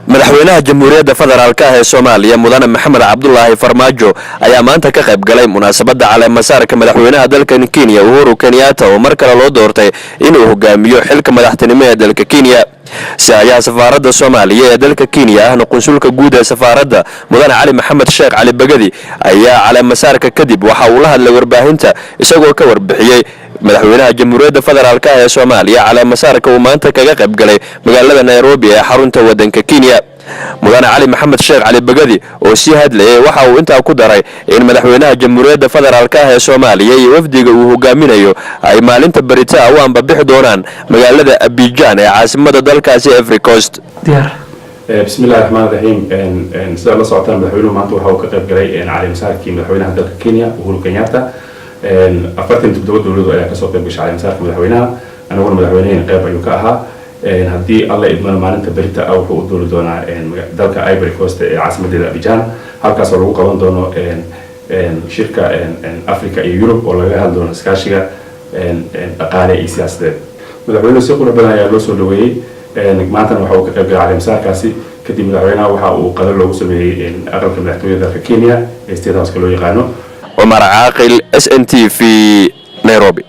Madaxweynaha Jamhuuriyadda Federaalka ah ee Soomaaliya, Mudane Maxamed Cabdulaahi Farmaajo, ayaa maanta ka qayb galay munaasabadda caleemasaarka madaxweynaha dalkan Kenya, Uhuru Kenyatta, oo mar kale loo doortay inuu hogaamiyo xilka madaxtinimo ee dalka Kenya. Sii-hayaha safaaradda Soomaaliya ee dalka Kenya, ahna qunsulka guud ee safaaradda, Mudane Cali Maxamed Sheekh Cali Begadi, ayaa caleemasaarka kadib waxa uu la hadlay warbaahinta, isagoo ka warbixiyey madaxweynaha Jamhuuriyadda Federaalka ah ee Soomaaliya caleemasaarka uu maanta kaga qayb galay magaalada Nairobi ee xarunta waddanka Kenya. Mudane Cali Maxamed Sheekh Cali Begadi oo sii hadlayay waxa uu intaa ku daray in madaxweynaha Jamhuuriyadda Federaalka ah ee Soomaaliya iyo wafdiga uu hogaaminayo ay maalinta beritaa u ambabixi doonaan magaalada Abidjan ee caasimada dalkaasi Ivory Coast. Diyaar. Bismi illahi raxmaan raxiim. Sidaad la socotaan, madaxweynuhu maanta waxa uu ka qayb galay caleemasaarkii madaxweynaha dalka Kenya, Uhuru Kenyatta. 47 dowladood ayaa kasoo qayb gashay caleemasaarka madaxweynaha, aniguna madaxweyneheen qayb ayuu ka ahaa. Haddii Alla idmana, maalinta berita ah wuxuu u duuli doonaa dalka Ivory Coast ee caasimadeeda Abidjan, halkaasoo lagu qaban doono shirka Africa iyo Yurub oo lagaga hadli doono iskaashiga dhaqaale iyo siyaasadeed. Madaxweynuhu si qurux badan ayaa loo soo dhaweeyey. Maantana waxa uu ka qayb galay caleemasaarkaasi. Kadib madaxweynaha waxa uu qadar loogu sameeyey aqalka madaxtooyada dalka Kenya ee State House-ka loo yaqaano. Cumar Caaqil, SNTV, Nairobi.